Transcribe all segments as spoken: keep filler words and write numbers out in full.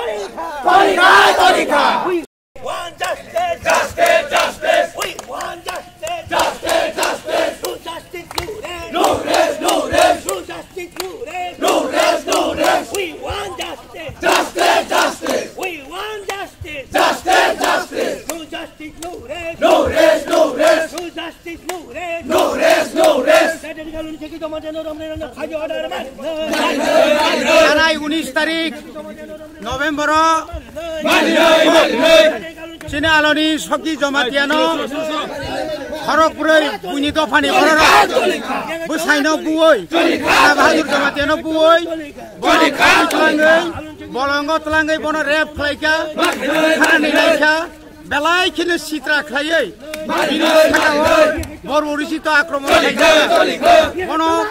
Toli kha, toli kha. We want justice. Justice, justice. We want justice. Justice, justice. No justice, no rest. No rest, no rest. No justice, no rest. No rest, no rest. We want justice. Justice, justice. We want justice. Justice, justice. No justice, no rest. No rest, no rest. No justice, no rest. No rest, no rest. Tanai unis tarik November o chini aloni Soki Jamatia no khorok bwrwi buini dophani borok bwsai no buwi, Rana Bahadur Jamatia no buwi, bolongo twlangwi, bolongo twlangwi bono rape khlaikha, kharani naikha. Belai kheno sitra khlaiwi bini sakao Borbo Risi to akromon khlaijak. Bono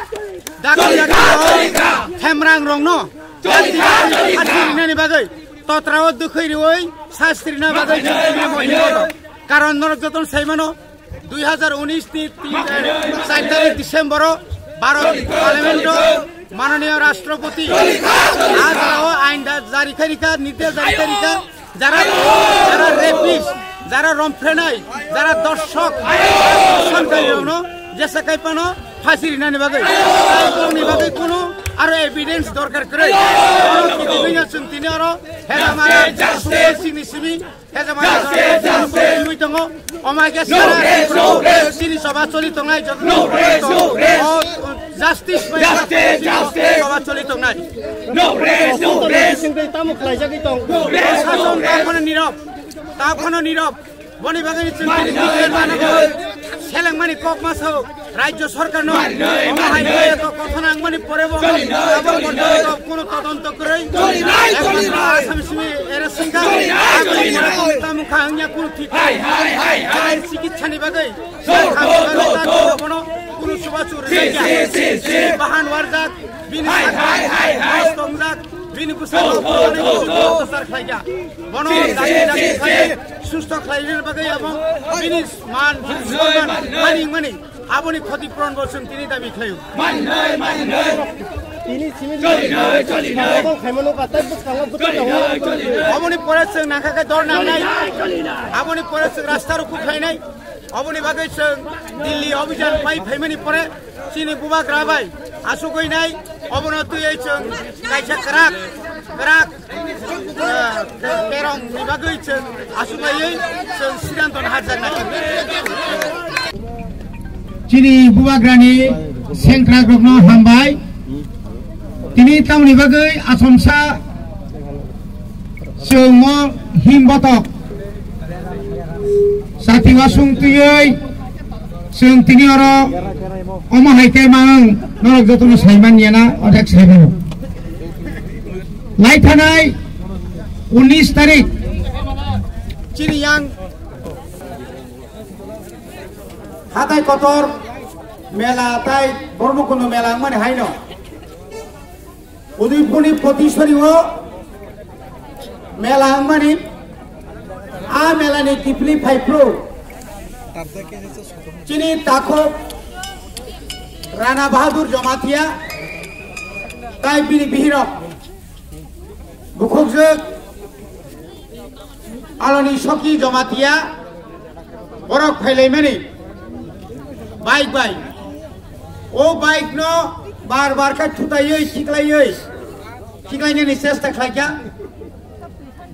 dakti dakti rok, Hemrang rokno dakti dakti phachi rinani bagwi totrao dwkhwi riwi sasti rina bagwi chini mohim bodo. Karon norok jotono sai mano, dui hajar unis ni tin, char tarik December o Bharat Parliament o Mananiya Rashtrapati a jagao ain da-, jari khairikha, nirdesh jari khairikha. Jara, jara rapist, jara romprenai, jara dorshok, sankai rokno jesa kai pano phasi rinani bagwi. Tei bongni bagwi kuno aro evidence dorkar kwrwi. Oro kiti bini chwng tini oro hejama sini simi hejama simi tongo. Omai ke sara chini soba choli tongnai joto. Justice bai justice, justice. Baba choli tongnai. No rest, no rest. Sing tei tamo khlaijagwi tong. Prosason ta phano nirok. Ta phano nirok. Boni bagwi chwng tini ticket mano. Selengmani kok maso. Rajya sarkar no. Omo hai khe to kothona angmani pore bo. Abo porjonto kono todonto kwrwi. Ekmatro Assam simi era singha. Tamo kha angya kono thik. Hai, hai, hai, hai. Chikitsa ni bagwi. Bono kunu chubachu rinai kha. Bahan warjak, bini sakha tongjak, bini bwskango kunu sar khlaikha. Bono dagi dagi khlai, susto khlaina bagwi abo bini man, sonman, mani, mani, aboni khoti puron bo chwng tini dabi khlaio. Tini simi choli nai, choli nai. Bokol khaimano ka tai bwskango bwskango. Choli nai, choli nai. Aboni pore chwng nangkha khe dor nangnai. Choli nai, choli nai. Aboni pore chwng rasta rukhu khlainai. Oboni bagwi chwng Delhi obijan pai phaimani pore chini bubagra bai asugwi nai, obono twiwi chwng kaisa kwrak kwrak, eh, kerong ni bagwi chwng asuglaiwi chwng sidanto naharjaknai. Chini bubagrani sengkrakrokno hambai. Tini tamoni bagwi achomsa chwng mo him botok chati wasung twiwi chwng tini oro omo hai khe mang norok jotono saiman yana odek saimano. Lai thanai unis tarik chini yang hatai kotor mela tai Bormokundw mela wngmani haino. Udaipurni Potiswari o mela wngmani, a mela ni kiphilwi phai phuru chini takhuk Rana Bahadur Jamatia tai bini bihirok bukhukjwk Aloni Soki Jamatia borok phailaimani bike bai. O bike no bar bar khe thutaiwi khiklaiwi khiklainani chesta khlaikha.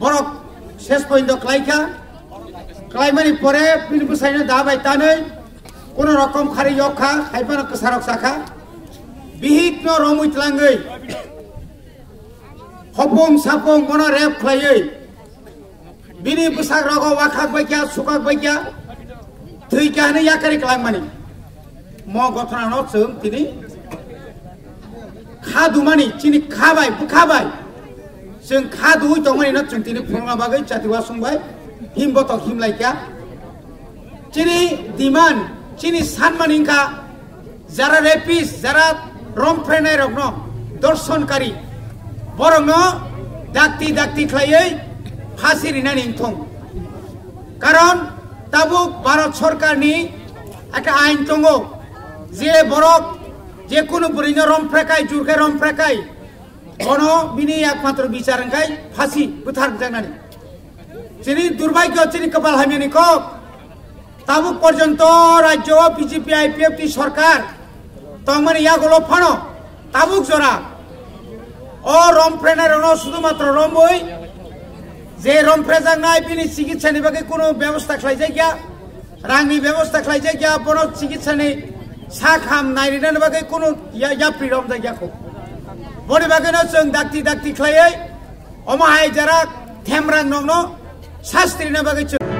Borok ses pointo khlaikha. Khlaimani pore bini bwsaino da bai tanwi kono rokom khari yok kha, hai phano kwsarok sakha. Bihik no romwi tlangwi hopung sapung bono rep khlaiwi bini bwsak rogo wakhak bai kya, sukak bai kya, thwi kya hwnwi yakari kwlangmani. Mo gothona no chwng tini kha dumani, chini kha bai, bwkha bai chwng kha duwi tongmani no chwng tini phunukna bagwi chati wasung bai him botok him lai kya. Chini demand, chini sanmani wngkha, jara rapist, jara romphrenai rokno, dorsonkari, borokno dakti dakti khlaiwi phasi rinani wngthong. Karon tabuk Bharat Sorkarni ekta ain tongo, je borok je kunu bwrwino romphrekai, jurkhe romphrekai, Bono bini ekmatro bichar hwnkhe phasi bwthar rwjaknani. Chini durbhagyo, chini kwpal hamyani kok. Tabuk porjonto rajyo o B J P I P F T sorkar tongmani yagulo phano tabuk jora o romprenai rokno sudhumatro romwi je romprejaknai bini chikitsani bagwi kunu bebosta khlaijakya, rangni bebosta khlaijakya, bono chikitsani sak ham nairinani bagwi kunu ya-, yapri romjakya kho. Boni bagwino chwng dakti dakti khlaiwi omo hai jara themrang nokno sastri na bagwi chwng